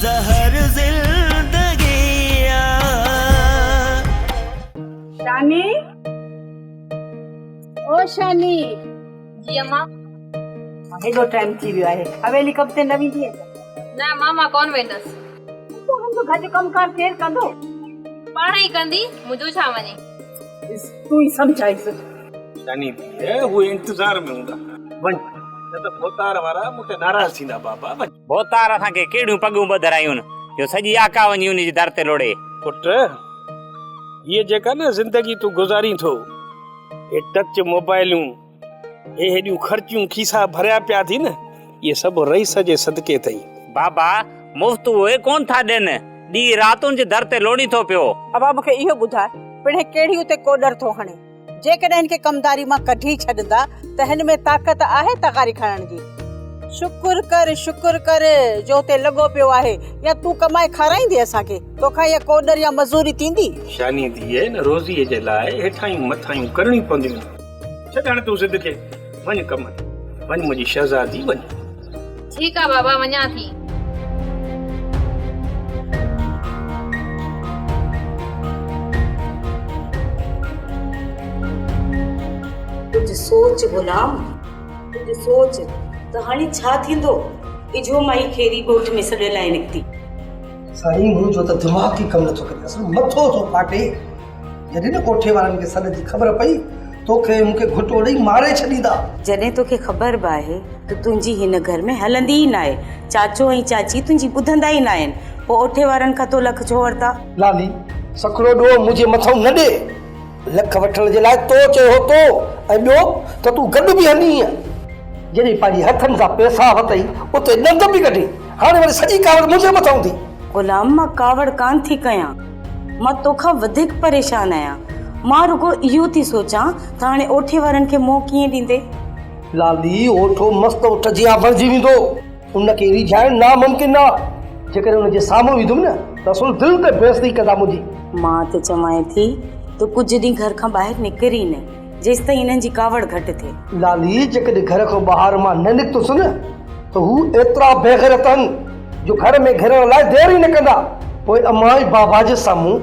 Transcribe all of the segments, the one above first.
زهر زندگي آ. شاني او شاني. جي امان. هيڏو ٽائيم ٿي ويو آهي حويلي ڪم تي نه ويندينء ڇا؟ نه امان مان ڪونه ويندس. پوء هن جو گهر جو ڪم ڪار ڪير ڪندو؟ پاڻ ئي ڪندي منهنجو ڇا وڃي. ڏس تون ئي سمجهائيس. شاني ڌيء هو انتظار ۾ هوندا. وڃ نه ته ڀوتار وارا مون تي ناراض ٿيندا بابا وڃ. ڀوتار اسان کي ڪهڙيون پڳون ٻڌرايون جو سڄي آڪا وڃي ان جي در تي لوڙي. پٽ هيء جيڪا نه زندگي تون گذارين ٿو هي ٽچ موبائلون هي هيڏيون خرچيون کيسا ڀريا پيا ٿي نه اهي سڀ رئيس جي صدقي اٿئي. بابا مفت اهي ڪونه ٿا ڏين، ڏينهن رات ان جي در تي لوڙين ٿو پيو. ابا مون کي اهو ٻڌاء پڻهين ڪهڙي اتي ڪوڏر ٿو هڻي. جيڪڏهن هن کي ڪمداري مان ڪڍي ڇڏندا ته هن ۾ طاقت آهي تغاري کڻڻ جي؟ شڪر ڪر شڪر ڪر جو اتي لڳو پيو آهي يا تون ڪمائي کارائيندين اسان کي؟ توکان اها ڪوڏر يا مزوري ٿيندي؟ شاني ڌيء ان روزيء جي لاء هيٺايون مٿايون ڪرڻيون پونديون. ڇڏ هاڻي تون ضد کي، وڃ ڪم تي، وڃ منهنجي شهزادي وڃ. ٺيڪ آ بابا وڃان ٿي. ڪجهه سوچ غلام، ڪجهه سوچ ته هاڻي ڇا ٿيندو؟ اجهو مائي خيري ڳوٺ ۾ سڏ لاء نڪتي. سائين منهنجو ته دماغ ئي ڪم نٿو ڪري اصل مٿو ٿو ڦاٽي. جڏهن نه ڪوٺي وارن کي سڏ جي خبر پئي توکي ۽ مون کي گهٽو ڏئي ماري ڇڏيندا. جڏهن توکي خبر به آهي ته تنهنجي هن گهر ۾ هلندي ئي ناهي، چاچو ۽ چاچي تنهنجي ٻڌندا ئي ناهن، پوء اوٺي وارن کان تو لک ڇو ورتا؟ لالي، سکڙو ڏوهه منهنجي مٿئون نه ڏي. لک وٺڻ جي لاء تو چيو هو تو ۽ ٻيو ته تون گڏ به هلي هئين. جڏهن پنهنجي هٿن سان پئسا ورتئي اتي ڏند به ڪڍي. هاڻي وري سڄي ڪاوڙ منهنجي مٿئون ٿي. غلام، مان ڪاوڙ ڪانه ٿي ڪيان. مان توکان وڌيڪ پريشان آهيان. مان رڳو اهو ٿي سوچان ته هاڻي اوٺي وارن کي منهن ڪيئن ڏيندي؟ لالي، اوٺو مست اٺ جيان بڻجي ويندو. ان کي ريجهائڻ ناممڪن آ. جيڪڏهن ان جي سامهون ويندم نه ته اصل دل تي بيعزتي ڪندا منهنجي. مان ته چوانء ٿي ته ڪجهه ڏينهن گهر کان ٻاهر نڪر ئي نه، جيستائين انهن جي ڪاوڙ گهٽ ٿئي. لالي، جيڪڏهن گهر کان ٻاهر مان نه نڪتس نه ته هو ايترا بيغيرت آهن جو گهر ۾ گهڙڻ لاء دير ئي نه ڪندا. پوء امان ۽ بابا جي سامهون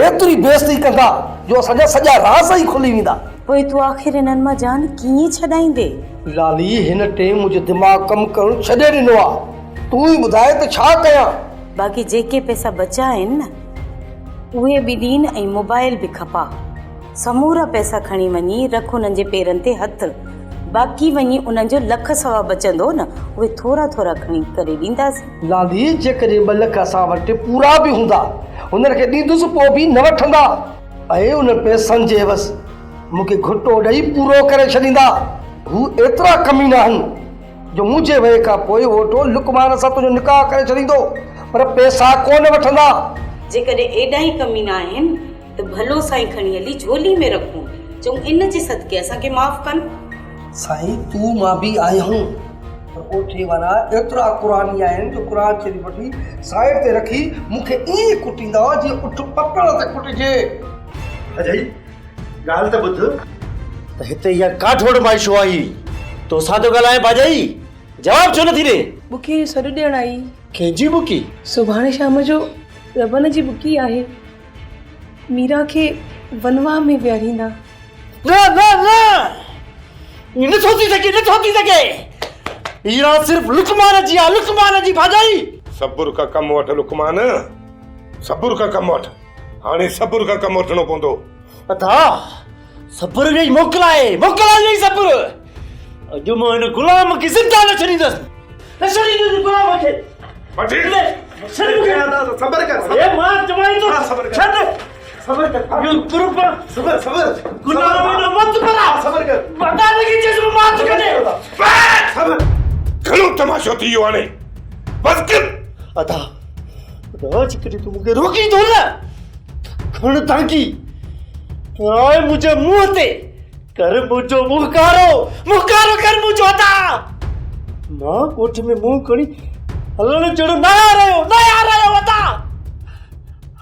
ايتري بيعزتي ڪندا جو اسان جا سڄا راز ئي کلي ويندا. پوء تون آخر انهن مان جان ڪيئن ڇڏائيندين؟ لالي، هن ٽيم منهنجو دماغ ڪم ڪرڻ ڇڏي ڏنو آ. تون ئي ٻڌاء ته ڇا ڪيان؟ باقي جيڪي پئسا بچيا آهن نه، اهي به ڏين ۽ موبائل به کپا. سمورا پئسا کڻي وڃي رک انهن جي پيرن تي هٿ. باقي وڃي انهن جو لک سوا بچندو نه، اهي ٿورا ٿورا کڻي ڪري ڏينداسين. لالي، جيڪڏهن ٻه لک اسان وٽ پورا به هوندا، هنن کي ڏيندس پوء به نه وٺندا. ۽ انهن پئسن جي عيوض مون کي گهٽو ڏئي پورو ڪري ڇڏيندا. هو ايترا ڪمينا آهن جو منهنجي وئي کان پوء اوٺو لقمان سان تنهنجو نڪاح ڪري ڇڏيندو، پر پئسا ڪونه وٺندا. جيڪڏهن ايڏا ئي ڪمينا آهن ته ڀلو سائين کڻي هلي جهولي ۾ رکون، چئون ان جي صدقي اسان کي معاف ڪن. سائين تون مان به آهيون، پر اوٺي وارا ايترا قرآني آهن جو قرآن شريف وٺي سائيڊ تي رکي مون کي ائين ڪٽيندا هئا جيئن اٺ پتڻ تي ڪٽجي. اجهي ڳالهه ته ٻڌ ته هتي اها ڪاٺوڙ مائي ڇو آئي؟ توسان ٿو ڳالهايان ڀاڄائي، جواب ڇو نٿي ڏئين؟ ٻڪيء جو سڏ ڏيڻ آئي. ڪنهن جي ٻڪي؟ سڀاڻي شام جو ربن جي ٻڪي آهي. ميران کي ونواهه ۾ ويهاريندا. نه نه نه! ائين نٿو ٿي سگهي، نٿو ٿي سگهي! ميران صرف لقمان جي آ، لقمان جي ڀاڄائي! صبر کان ڪم وٺ لقمان، صبر کان ڪم وٺ. هاڻي صبر کان ڪم وٺڻو پوندو. ادا! صبر جي موڪل آهي، موڪل آهي صبر! اڄ مان هن غلام کي زنده نه ڇڏيندس، نه ڇڏيندس غلام کي. وٺي. ڇڏ مون کي. صبر ڪر. اي مان چوان ٿو. صبر ڪر. ڇڏ. صبر ڪر. اهو قرب. صبر صبر. غلام نه مت ڪرا. صبر ڪر. وڏا لڳي چيس مات ڪري. صبر. گهڻو تماشو ٿي ويو هاڻي. بس ڪر. ادا ادا جيڪڏهن تون مون کي روڪين ٿو نه کڻ دانگي آء منهنجي منهن تي ڪر منهنجو منهن ڪارو منهن ڪارو ڪر منهنجو ادا مان ڳوٺ ۾ منهن کڻي هلڻ جهڙو نه رهيو نه رهيو ادا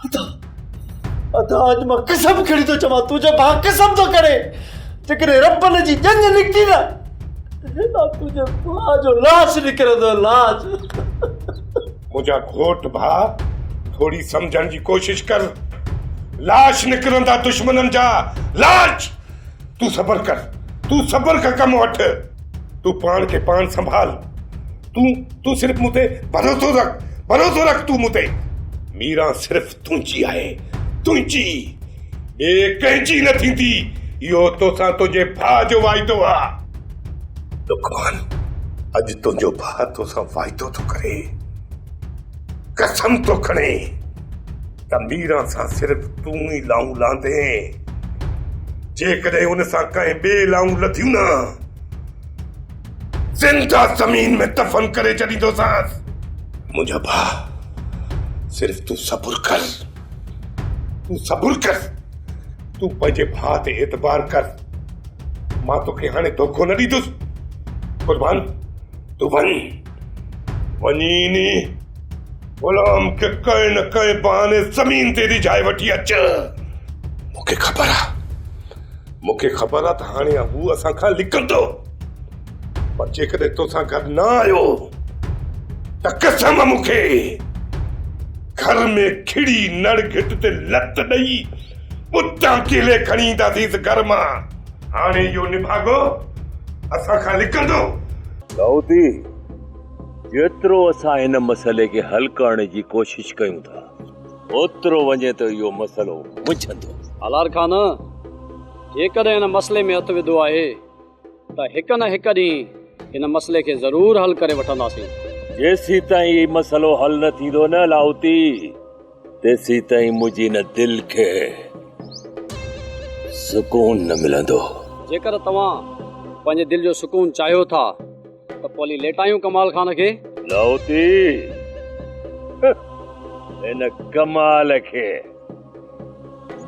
ادا ادا اڄ مان قسم کڻي ٿو چوان تنهنجو ڀاء قسم ٿو ڪري جيڪڏهن ربن جي ڄڃ نڪتي نه تنهنجي ڀاء جو لاش نڪرندو لاش. منهنجا گهوٽ ڀاء ٿوري سمجهڻ جي ڪوشش ڪر. لاش نڪرندا دشمنن جا لاش. تون صبر ڪر تون صبر کان ڪم وٺ. تون پاڻ کي پاڻ سنڀال. تون تون صرف مون تي ڀروسو رک ڀروسو رک تون مون تي. ميران صرف تنهنجي آهي تنهنجي ٻي ڪنهن جي نه ٿيندي. اهو توسان تنهنجي ڀاء جو واعدو آ. لقمان اڄ تنهنجو ڀاء توسان واعدو ٿو ڪري قسم ٿو کڻي ته ميران سان صرف تون ئي لائون لاندين جيڪڏهن ان سان ڪنهن ٻئي لائون لڌيون نه زنده زمين ۾ دفن ڪري ڇڏيندوسانس. منهنجا ڀاء صرف تون صبر ڪر تون صبر ڪر تون پنهنجي ڀاء تي اعتبار ڪر. مان توکي هاڻي دوکو نه ڏيندس. قربان تون وڃ، وڃي ني غلام کي ڪنهن نه ڪنهن بهاني زمين تي ريجهائي وٺي اچ. مون کي خبر آ، مون کي خبر آ ته هاڻي هو اسان کان لڪندو، پر جيڪڏهن توسان گڏ نه آيو ته قسم مون کي گهر ۾ کڙي نڙ گهٽ تي لت ڏئي اتان ڪيلي کڻي اينداسينس گهر مان. هاڻي اهو نڀاڳو اسان کان لڪندو. دائودي، جيترو اسان هن مسئلي کي حل ڪرڻ جي ڪوشش ڪيون ٿا، اوترو وڃي ٿو اهو مسئلو منجهندو. هالار خان، جيڪڏهن هن مسئلي ۾ هٿ وڌو آهي ته هڪ نه هڪ ڏينهن هن مسئلي کي ضرور حل ڪري وٺنداسين. جيسيتائين هي مسئلو حل نه ٿيندو نه لاهوتي، تيسيتائين منهنجي هن دل کي سڪون نه ملندو. جيڪر توهان پنهنجي دل جو سڪون چاهيو ٿا ته پوء هلي ليٽايون ڪمال خان کي. لاهوتي، هن ڪمال کي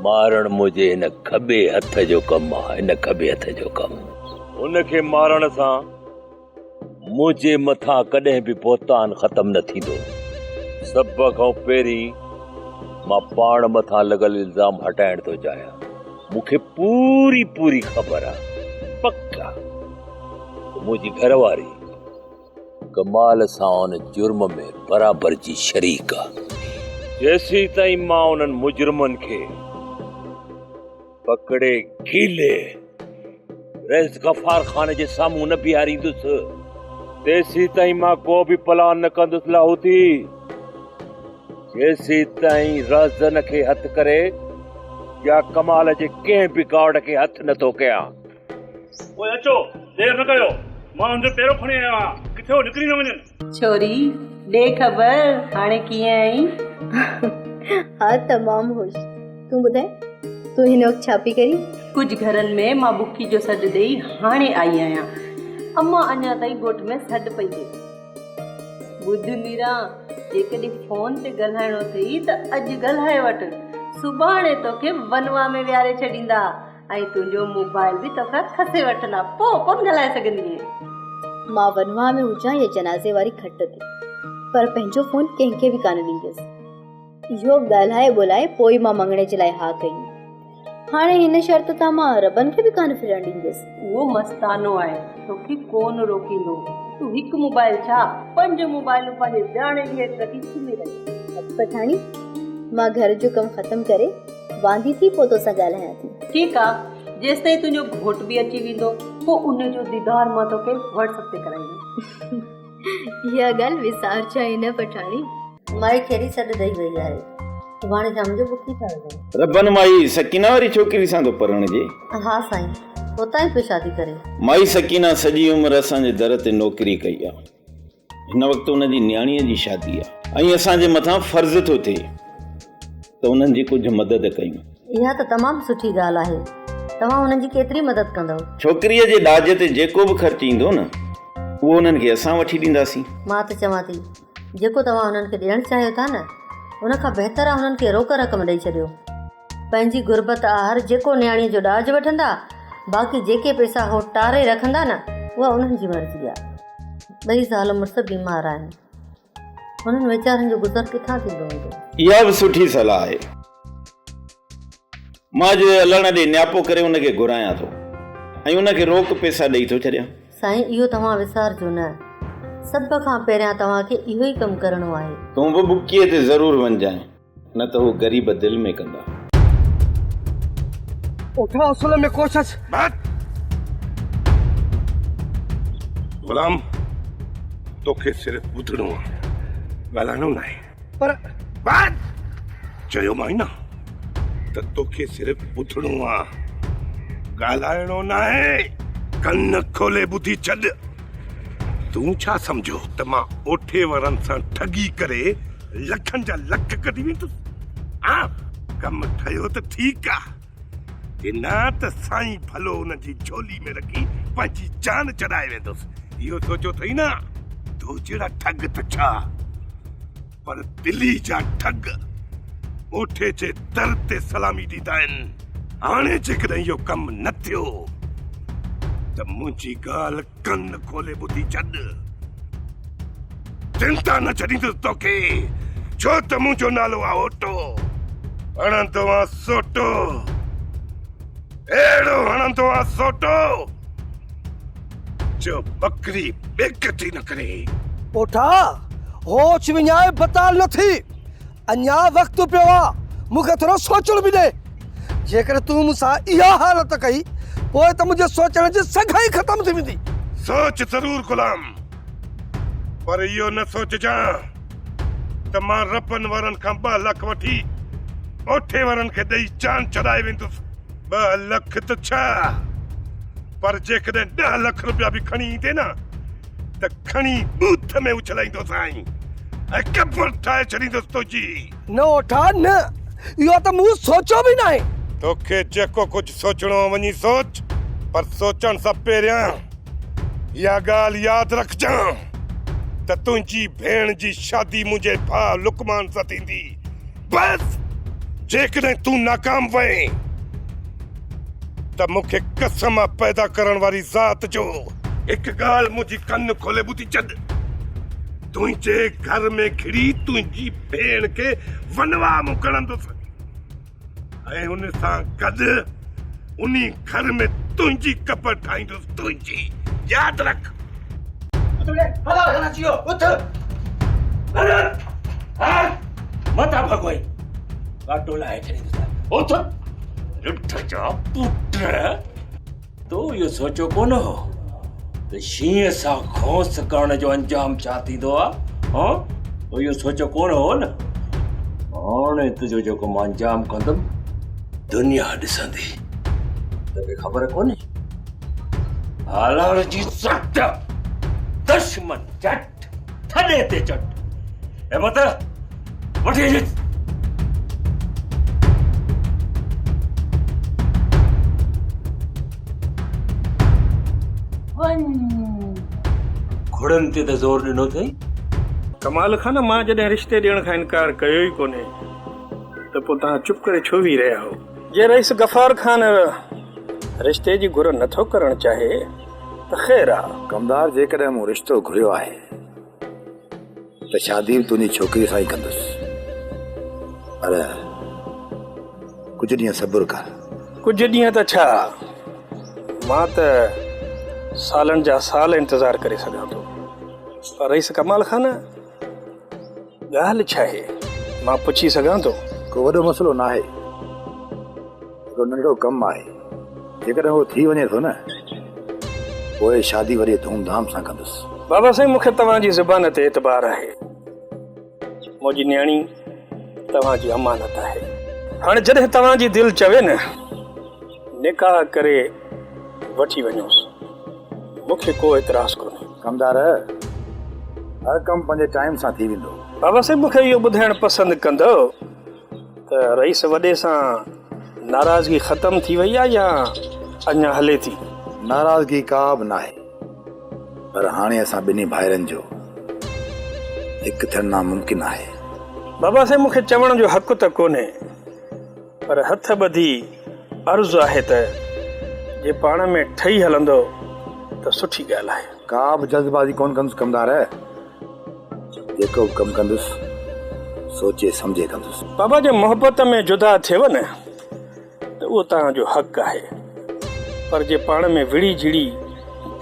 مارڻ منهنجي هن کٻي هٿ جو ڪم آ، هن کٻي هٿ جو ڪم. هن کي مارڻ سان منهنجي مٿان ڪڏهن به بهتان ختم نه ٿيندو. سڀ کان پهرين مان پاڻ مٿان لڳل الزام هٽائڻ ٿو چاهيان. مون کي پوري پوري خبر آ، پڪ آ ته منهنجي گهر واري ڪمال سان ان جرم ۾ برابر جي شريڪ آ. جيسيتائين مان انهن مجرمن کي پڪڙي گهيلي رئيس غفار خان جي سامهون نه بيهاريندس، تيسيتائين مان ڪو به پلان نه ڪندس لاهوتي. جيسيتائين رهزن کي هٿ ڪري يا ڪمال جي ڪنهن به گارڊ کي هٿ نه ٿو ڪيان. پوء اچو، دير نه ڪيو، مان هن جو پيرو کڻي آيو آهيان، ڪٿي هو نڪري نه وڃن. ڇوري، ڏي خبر، هاڻي ڪيئن آهين؟ ها تمام خوش. تون ٻڌاء، تون هن وقت ڇا پئي ڪرين؟ ڪجهه گهرن ۾ مان بکي جو سڏ ڏيئي هاڻي آئي آهيان. امان اڃا تائين ڳوٺ ۾ سڏ پئي ڏئي. ٻڌ ميران، جيڪڏهن فون تي ڳالهائڻو اٿئي ته اڄ ڳالهائي وٺ. سڀاڻي توکي ونواهه ۾ ويهاري ڇڏيندا ۽ تنهنجو موبائل به توکان کسي وٺندا. پوء ڪونه ڳالهائي سگهندينء. مان ونواهه ۾ هجان يا جنازي واري کٽ تي، پر پنهنجو فون ڪنهن کي به ڪانه ڏينديس. اهو ڳالهائي ٻولائي پوء مان مڱڻي جي لاء ها ڪئي. هاڻي هن شرط تان مان ربن کي به ڪانه ڦرڻ ڏينديس. اهو مستانو آهي، توکي ڪونه روڪيندو. تون هڪ موبائل ڇا، پنج موبائلون پنهنجي وياڻي جي هيٺ رکي سمهي رهي. پٺاڻي، مان گهر جو ڪم ختم ڪري واندي ٿي پوء توسان ڳالهايان ٿي. ٺيڪ آ، جيستائين تنهنجو گهوٽ به اچي ويندو، پوء ان جو ديدار مان توکي واٽس اپ تي ڪرائيندس. اها ڳالهه وسارجانء نه پٺاڻي. مائي ڪهڙي سڏ ڏئي وئي آهي. سڀاڻي شام جو بکي ٿا وڃن. ربن مائي سڪينه واري ڇوڪري سان ٿو پرڻجي. ها سائين، اتان ئي پيو شادي ڪري. مائي سڪينه سڄي عمر اسان جي در تي نوڪري ڪئي آ. هن وقت ان جي نياڻيء جي شادي آ ۽ اسان جي مٿان فرض ٿو ٿئي ته انهن جي ڪجهه مدد ڪيون. اها ته تمام سٺي ڳالهه آهي. توهان انهن جي ڪيتري مدد ڪندؤ؟ ڇوڪريء جي ڏاج تي جيڪو به خرچ ايندو نه، اهو انهن کي اسان وٺي ڏينداسين. مان ته چوان ٿي جيڪو توهان انهن کي ڏيڻ چاهيو ٿا نه، ان کان بهتر آ انهن کي روڪ رقم ڏئي ڇڏيو. پنهنجي غربت آهر جيڪو نياڻيء جو ڏاج وٺندا، باقي جيڪي پئسا هو ٽاري رکندا نه، اها انهن جي مرضي آ. ٻئي زال مڙس بيمار آهن. انهن ويچارن جو گذر ڪٿان ٿيندو هوندو؟ اها به سٺي صلاح آهي. مان اڄ علڻ ڏي نياپو ڪري ان کي گهرايان ٿو ۽ ان کي روڪ پئسا ڏئي ٿو ڇڏيان. سائين اهو توهان وسارجو نه. سڀ کان پهريان توهان کي اهو ئي ڪم ڪرڻو آهي. تون به ٻڪيء تي ضرور وڃجانء، نه ته هو غريب دل ۾ ڪندا. اوٺا اصل ۾ ڪوشش. بس! غلام، توکي صرف ٻڌڻو آهي، ڳالهائڻو ناهي. پر. بس! چيومانء نه ته توکي صرف ٻڌڻو آ، ڳالهائڻو ناهي. ڪن کولي ٻڌي ڇڏ. تون ڇا سمجهيو ته مان اوٺي وارن سان ٺڳي ڪري لکن جا لک ڪڍي ويندس؟ ها، ڪم ٺهيو ته ٺيڪ آ، جي نه ته سائين ڀلو ان جي جهولي ۾ رکي پنهنجي جان ڇڏائي ويندس. اهو سوچيو اٿئي نه؟ تو جهڙا ٺڳ ته ڇا، پر دلي جا ٺڳ اوٺي جي در تي سلامي ڏيندا آهن. هاڻي جيڪڏهن اهو ڪم نه ٿيو ته منهنجي ڳالهه ڪن کولي ٻڌي ڇڏ. چنتا نه ڇڏيندس توکي، ڇو ته منهنجو نالو آ اوٽو. هڻندو آ سوٽو، اهڙو هڻندو آ سوٽو جو ٻڪري ٻيڪ ٿي نه ڪري. پوٺا، هوش وڃائي بتال نه ٿي. اڃا وقت پيو آ، مون کي ٿورو سوچڻ به ڏي. جيڪڏهن تون مون سان اها حالت ڪئي، پوء ته منهنجي سوچڻ جي سگهه ئي ختم ٿي ويندي. سوچ ضرور غلام، پر اهو نه سوچجان ته مان ربن وارن کان 2 لک وٺي اوٺي وارن کي ڏئي جان ڇڏائي ويندس. 2 لک ته ڇا، پر جيڪڏهن 10 لک روپيا به کڻي ايندين نه ته کڻي ٻوٿ ۾ اڇلائيندوسانء ۽ قبر ٺاهي ڇڏيندس تنهنجي. نه اوٺا نه، اهو ته مون سوچيو به ناهي. توکي جيڪو ڪجهه سوچڻو آ وڃي سوچ، پر سوچڻ سان پهريان اها ڳالهه ياد رکجان ته تنهنجي ڀيڻ جي شادي منهنجي ڀاء لقمان سان ٿيندي. بس جيڪڏهن تون ناڪام وئين ته مون کي قسم آ پيدا ڪرڻ واري ذات جو. هڪ ڳالهه منهنجي ڪن کولي ٻڌي ڇڏ، تنهنجي گهر ۾ گهڙي تنهنجي ڀيڻ کي ونواهه مون کڻندس ۽ ان سان گڏ انهي گهر ۾ تنهنجي قبر ٺاهيندس، تنهنجي، ياد رک. اٿ ڙي، هلان هلان اچي ويو، اٿ. متان ڀڳوئي ڪاٽو لاهي ڇڏيندس. اٿ رٺ جا پٽ، تو اهو سوچيو ڪونه هو ته شينهن سان کونس ڪرڻ جو انجام ڇا ٿيندو آ؟ ها، تو اهو سوچيو ڪونه هو نه؟ هاڻي تنهنجو جيڪو مان انجام ڪندم، دنيا ڏسندي. توکي خبر ڪونهي، هالار جي سٽ دشمن جٽ ٿڏي تي چٽ. همت وٺي اچ. وڃ. گهوڙن تي ته زور ڏنو اٿئي. ڪمال خان، مان جڏهن رشتي ڏيڻ کان انڪار ڪيو ئي ڪونهي ته پوء توهان چپ ڪري ڇو ويهي رهيا آهيو؟ جي رئيس غفار خان رشتي جي گهر نٿو ڪرڻ چاهي ته خير آ. ڪمدار، جيڪڏهن مون رشتو گهريو آهي ته شادي به تنهنجي ڇوڪريء سان ئي ڪندس. پر ڪجهه ڏينهن صبر ڪر. ڪجهه ڏينهن ته ڇا، مان ته سالن جا سال انتظار ڪري سگهان ٿو. پر رئيس ڪمال خان، ڳالهه ڇا آهي؟ مان پڇي سگهان ٿو؟ ڪو وڏو مسئلو ناهي. هڪڙو ننڍڙو ڪم آهي. جيڪڏهن اهو ٿي وڃي ٿو نه، پوء شادي وڏيء ڌوم ڌام سان ڪندس. بابا سائين، مون کي توهان جي زبان تي اعتبار آهي. منهنجي نياڻي توهان جي امانت آهي. هاڻي جڏهن توهان جي دل چوي نه، نڪاح ڪري وٺي وڃوس. مون کي ڪو اعتراض ڪونهي. ڪمدار، هر ڪم پنهنجي ٽائيم سان ٿي ويندو. بابا سائين، مون کي اهو ٻڌائڻ پسند ڪندؤ ته رئيس وڏي سان ناراضگي ختم ٿي وئي آهي يا اڃا هلي ٿي؟ ناراضگي ڪا به ناهي، پر هاڻي اسان ٻنهي ڀائرن جو هڪ ٿيڻ ناممڪن آهي. بابا سائين، مون کي چوڻ جو حق ته ڪونهي، پر هٿ ٻڌي عرض آهي ته جي پاڻ ۾ ٺهي هلندؤ ته سٺي ڳالهه آهي. ڪا به جلدبازي ڪونه ڪندس ڪمدار. جيڪو به ڪم ڪندس سوچي سمجهي ڪندس. بابا جي محبت ۾ جدا ٿيو نه ته اهو توهان جو حق آهي پر جي پاڻ ۾ وڙهي جهڙي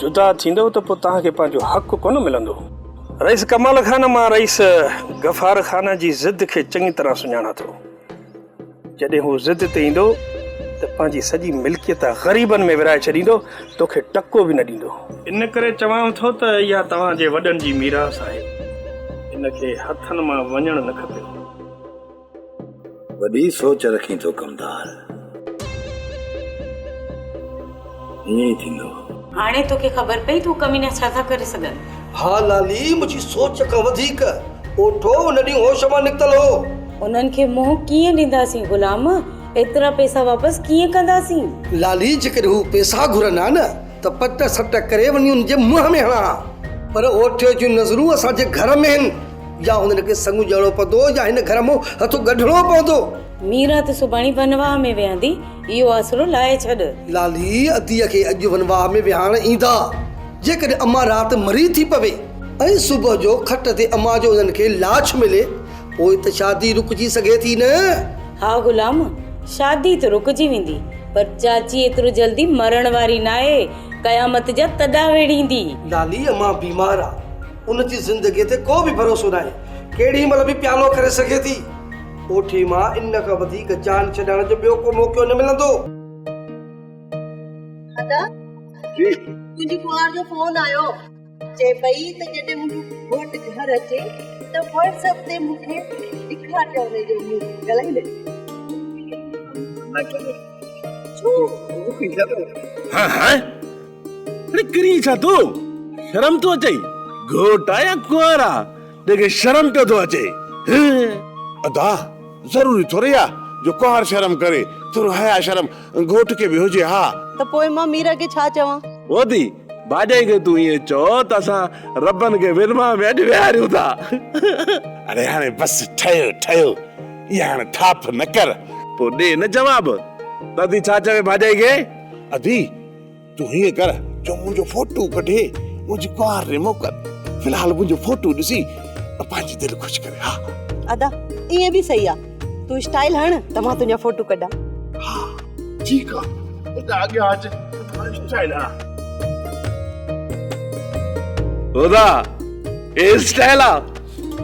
جدا ٿيندؤ ته پوء توهان کي پنهنجو حق ڪونه ملندو. رئيس ڪمال خان مان رئيس غفار خان جي ضد کي چڱي طرح سڃاڻان ٿو. جڏهن هو ضد تي ايندو ته پنهنجي سڄي ملڪيت غريبن ۾ ورهائي ڇڏيندو، توکي ٽڪو به نه ڏيندو. ان ڪري چوانء ٿو ته اها توهان جي وڏن جي ميراث آهي، ان کي هٿن مان وڃڻ نه کپي. وڏي سوچ رکين ٿو ڪمدار. ائين ئي ٿيندو. هاڻي توکي خبر پئي ته هو ڪمينا ڇا ٿا ڪري سگهن. ها لالي منهنجي سوچ کان وڌيڪ اوٺو ان ڏينهن هوش مان نڪتل هو. انهن کي منهن ڪيئن ڏينداسين غلام، ايترا پئسا واپس ڪيئن ڪنداسين؟ لالي جيڪڏهن هو پئسا گهرن ها نه ته پٽ سٽ ڪري وڃي انهن جي منهن ۾ هڻان ها. پر اوٺي جون نظرون اسان جي گهر ۾ هن. يا هنن کي سڱ ڏيڻو پوندو يا هن گهر مان هٿ ڳڍڻو پوندو. ميران ته سڀاڻي ونواهه ۾ ويهندي، اهو آسرو لاهي ڇڏ. لالي اديء کي اڄ ونواهه ۾ ويهارڻ ايندا. جيڪڏهن امان رات مري ٿي پوي ۽ صبح جو کٽ تي امان جو انهن کي لاش ملي، پوء ته شادي رڪجي سگهي ٿي نه؟ ها غلام، شادي ته رڪجي ويندي، پر چاچي ايترو جلدي مرڻ واري ناهي، قيامت جا تڏا ويڙهيندي. لالي امان بيمار آ. ان جي زندگيء تي ڪو به ڀروسو ناهي. ڪيڏي مهل به پيالو ڪري سگهي ٿي. اوٺي مان ان کان وڌيڪ جان ڇڏائڻ جو ٻيو ڪو موقعو نه ملندو. ادا جي. تنهنجي ڪنوار جو فون آيو. چئي پئي ته جڏهن منهنجو گهوٽ گهر اچي ته واٽس ايپ تي مون کي ڏيکارجان ان جو منهن ڳالهائيندي. ڇو؟ ها ها اڙي ڪرين ڇا ٿو؟ شرم ٿو اچئي؟ گهوٽ آ يا ڪنوار آ جنهن کي شرم پيو ٿو اچي؟ هه. ادا ضروري ٿوري آ جو ڪنوار شرم ڪري، ٿورو حياء شرم گهوٽ کي به هجي ها. ته پوء مان ميرا کي ڇا چوان؟ هودي ڀاڄائي کي تون ائين چئو ته اسان ربن کي ورما ۾ اڄ ويهاريون ٿا. اڙي هاڻي بس ٺهيو ٺهيو اها هاڻي ٿاڦ نه ڪر. پوء ڏي نه جواب ته ادي ڇا چوي ڀاڄائي کي؟ ادي تون هيئن ڪر جو منهنجو فوٽو ڪڍي منهنجي ڪنوار ڏي موڪل. في الحال منهنجو فوٽو ڏسي پنهنجي دل خوش ڪري ها. ادا ائين به صحيح آ. تون اسٽائل هڻ ته مان تنهنجا فوٽو ڪڍان. ها ٺيڪ آ ادا اڳيان اچ ته مان اسٽائل هڻان. ادا هي اسٽائل آ.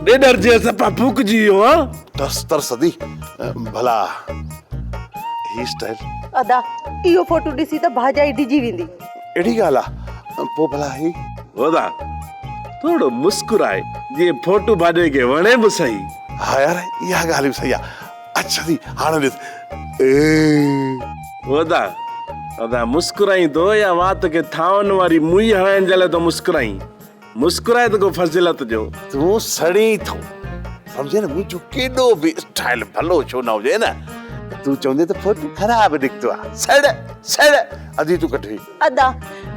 ڏيڏر جيئن صفا ڦوڪجي ويو آن. ترس ترس ادي ڀلا هي اسٽائل. ادا اهو فوٽو ڏسي ته ڀاڄائي ڊڄي ويندي. اهڙي ڳالهه آ پوء ڀلا هي. ادا ٿورو مسڪرائي جيئن فوٽو ڀاڄائي کي وڻي به سهي. ها يار اها ڳالهه به صحيح آ. اڇا ٿي هاڻي ڏس. ادا ادا مسڪرائين ٿو يا وات کي ٿانون واري موئي هڻائڻ جي لاء ٿو مسڪرائين. مسڪرائي ته ڪو فضيلت جو. تون سڙين ٿو سمجهين نه منهنجو ڪيڏو به اسٽائل ڀلو ڇو نه هجي نه تون چوندين ته فوٽو خراب نڪتو آ سڙ سڙ ادي تون ڪڍ هي. ادا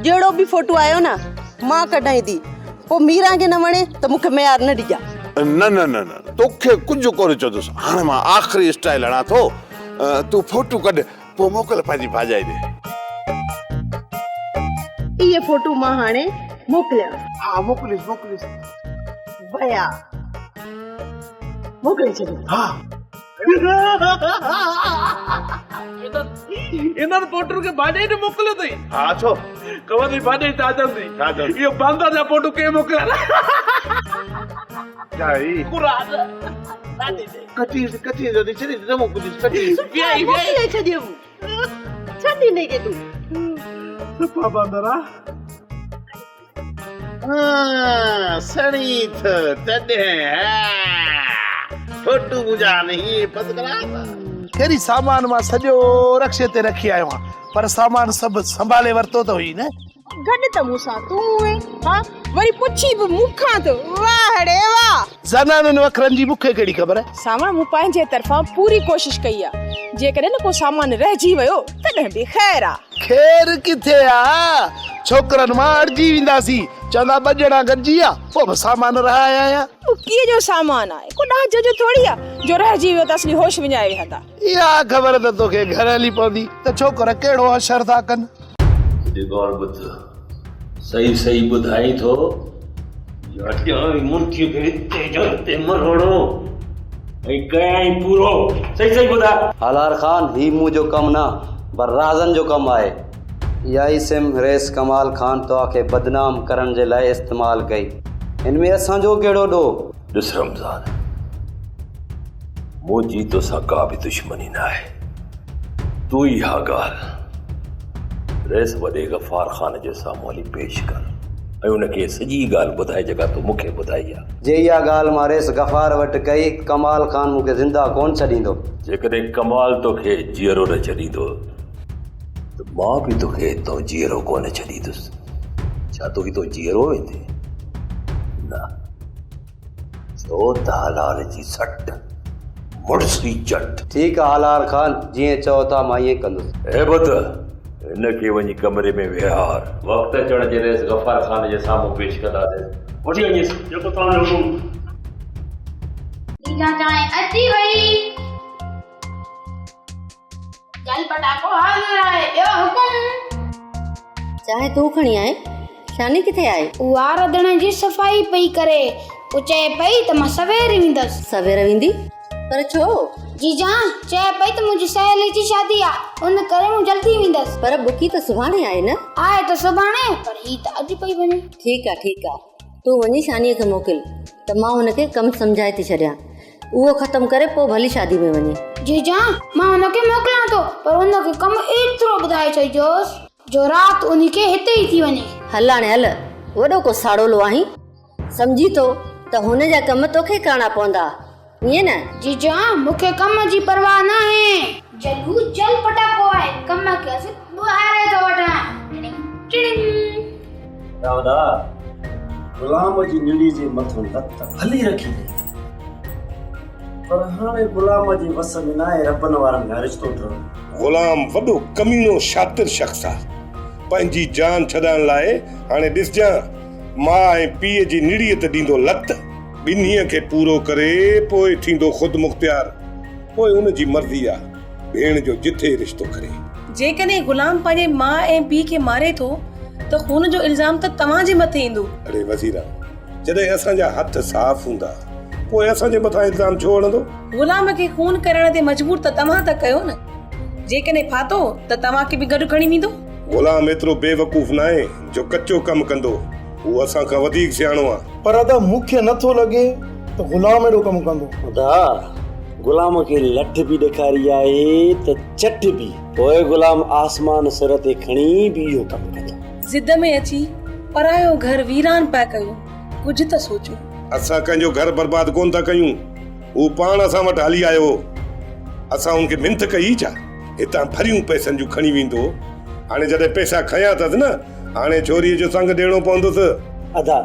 جهڙو به فوٽو آيو نه مان ڪڍائين ٿي پوء ميران کي نه وڻي ته مون کي ميار نه ڏجان. نه نه نه نه توکي ڪجهه ڪونه چوندس هاڻي مان آخري اسٽائل هڻان ٿو تون فوٽو ڪڍ پوء موڪل پنهنجي ڀاڄائي ڏي. اهي فوٽو مان هاڻي موڪليان. ها موڪليس موڪليس. ويا موڪلي ڇڏيم. ها. انهن فوٽن کي ڀاڄائي ڏي موڪليو اٿئي. ها ڇو؟ خبر اٿئي ڀاڄائي ڇا چوندي؟ ڇا چوندي؟ اهو باندر جا فوٽو ڪنهن موڪليا؟ ڇا هي؟ قرآن. ڪٽيس ڪٽيس جلدي ڇڏيس نه موڪليس ڪٽيس. ويائي ويائي. موڪلي ڇڏيم. ڇڏ هن کي تون. صفا باندر آ. ها سڻي ٿو تڏهن ها فوٽو منهنجا آهن هيئن فرسٽ ڪلاس. ڪهڙي سامان مان سڄو رڪشي تي رکي آيو آهيان پر سامان سڀ سنڀالي ورتو ته هئي نه. گڏ ته مون سان تون هئين ها وري پڇين به مون کان ٿو واهه ڙي واهه. زنانن وکرن جي مون کي ڪهڙي خبر. سانوڻ مون پنهنجي طرفان پوري ڪوشش ڪئي آ جيڪڏهن نه ڪو سامان رهجي ويو تڏهن به خير آ. خير ڪٿي آ ڇوڪرن مان اڙجي وينداسين چوندا ٻه ڄڻا گڏجي ويا پوء به سامان رهائي آيا. ٻڪيء جو سامان آهي ڪو ڏاج جو ٿوري آ جو رهجي ويو ته اصلي هوش وڃائي ويهندا. اها خبر ته توکي گهر هلي پوندي ته ڇوڪر ڪهڙو حشر ٿا ڪن. هيڏي غور ٻڌ، صحيح صحيح ٻڌائين ٿو يا ڏيان ئي مڙکيء کي هتي جو هتي مروڙو ۽ ڪيان ئي پورو. صحيح صحيح ٻڌاء. هالار خان، هي منهنجو ڪم نه پر راهزن جو ڪم آهي. اها ئي سم رئيس ڪمال خان توهان کي بدنام ڪرڻ جي لاء استعمال ڪئي. هن ۾ اسان جو ڪهڙو ڏوهه؟ ڏس رمضان، منهنجي توسان ڪا به دشمني ناهي. تون اها ڳالهه رئيس وڏي غفار خان جي سامهون هلي پيش ڪر ۽ ان کي سڄي ڳالهه ٻڌائي جيڪا تو مون کي ٻڌائي آهي. جي اها ڳالهه مان رئيس غفار وٽ ڪئي، ڪمال خان مون کي زنده ڪونه ڇڏيندو. جيڪڏهن ڪمال توکي جيئرو نه ڇڏيندو ته مان به توکي هتان جيئرو ڪونه ڇڏيندس. ڇا تون هتان جيئرو ويندين؟ نه. ڇو ته حلال جي سٽ، مڙس ئي چٽ. ٺيڪ آ هالار خان، جيئن چئو ٿا مان ائين ڪندس. هيبت، هن کي وڃي ڪمري ۾ ويهار. وقت اچڻ جي رئيس غفار خان جي سامهون پيش ڪنداسين. وٺي وڃيس. جيڪو توهان جو حڪم. جيجا چانهه اچي وئي. گل پٽاڪو حاضر آهي، ٻيو حڪم. چانهه تون کڻي آئين؟ شاني ڪٿي آهي؟ اها رڌڻي جي صفائي پئي ڪري. پوء چئي پئي ته مان سوير ويندس. سوير ويندي؟ پر ڇو؟ جيجان، چئي پئي ته منهنجي سهيلي جي شادي آ، ان ڪري مون جلدي ويندس. پر ٻڪي ته سڀاڻي آهي نه؟ آهي ته سڀاڻي، پر هي ته اڄ پئي وڃي. ٺيڪ آ، ٺيڪ آ. تون وڃي شانيء کي موڪل ته مان هن کي ڪم سمجهائي ٿي ڇڏيان. اهو ختم ڪري پوء ڀلي شادي ۾ وڃي. جيجان، مان هن کي موڪليان ٿو، پر هن کي ڪم ايترو ٻڌائي ڇڏجوس جو رات انهي کي هتي ئي ٿي وڃي. هل هاڻي هل، وڏو ڪو ساڙولو آهين. سمجهين ٿو ته هن جا ڪم توکي ڪرڻا پوندا، ائين نه؟ جيجان، مون کي ڪم جي پرواهه ناهي. جلو جل پٽاڪو آهي، ڪم کي اسين ٻهاري ٿو وٺان. ٽڙنگ ٽڙنگ. داودا، غلام جي نڙي جي مٿو لت ڀلي رکي ڏي، پر هاڻي غلام جي وس ۾ ناهي ربن وارن کان رشتو ٽرڻو. غلام وڏو ڪميڻو شاطر شخص آ. پنهنجي جان ڇڏائڻ لاء هاڻي ڏسجان ماء ۽ پيء جي نڙيء تي ڏيندو لت. ٻنهي کي پورو ڪري پوء ٿيندو خودمختيار. پوء ان جي مرضي آ ڀيڻ جو جٿي رشتو ڪري. جيڪڏهن غلام پنهنجي ماء ۽ پيء کي ماري ٿو ته خون جو الزام ته توهان جي مٿي ايندو. اڙي وزيرا! جڏهن اسان جا هٿ صاف هوندا پوء اسان جي مٿان الزام ڇو هڻندو؟ غلام کي خون ڪرڻ تي مجبور ته توهان ٿا ڪيو نه. جيڪڏهن ڦاٿو ته توهان کي به گڏ کڻي ويندو. غلام ايترو بيوقوف ناهي جو ڪچو ڪم ڪندو. هو اسان کان وڌيڪ سياڻو آ. پر ادا مون کي نه ٿو لڳي ته غلام اهڙو ڪم ڪندو. ادا غلام کي لٺ به ڏيکاري آهي ته چٺ به. پوء غلام آسمان سر تي کڻي به اهو ڪم ڪندو. ضد ۾ اچي پرايو گهر ويران پيا ڪيو، ڪجهه ته سوچو. اسان ڪنهن جو گهر برباد ڪونه ٿا ڪيون. هو پاڻ اسان وٽ هلي آيو هو. اسان هن کي منٿ ڪئي ڇا؟ هتان ڦريون پئسن جون کڻي ويندو هو. هاڻي جڏهن پئسا کنيا اٿس نه، هاڻي ڇوريء جو سڱ ڏيڻو پوندس. ادا،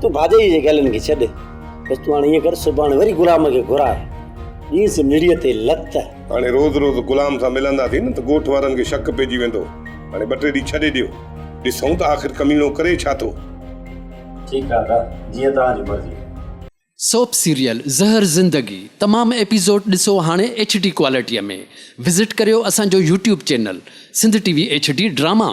تون ڀاڄائيء جي ڳالهين کي ڇڏ. بس تون هاڻي ائين ڪر، سڀاڻي وري غلام کي گهراء. ڏينس نڙيء تي لت. هاڻي روز روز غلام سان ملنداسين نه ته ڳوٺ وارن کي شڪ پئجي ويندو. هاڻي ٻه ٽي ڏينهن ڇڏي ڏيو. ڏسون ته آخر ڪميڻو ڪري ڇا ٿو. ٺيڪ آ ادا، جيئن توهان جي مرضي. سوپ سيريل زهر زندگي تمام ايپيسوڊ ڏسو هاڻي ايڇ ڊي ڪوالٽي ۾ وزٽ ڪريو اسان جو YouTube channel Sindh T V H D drama.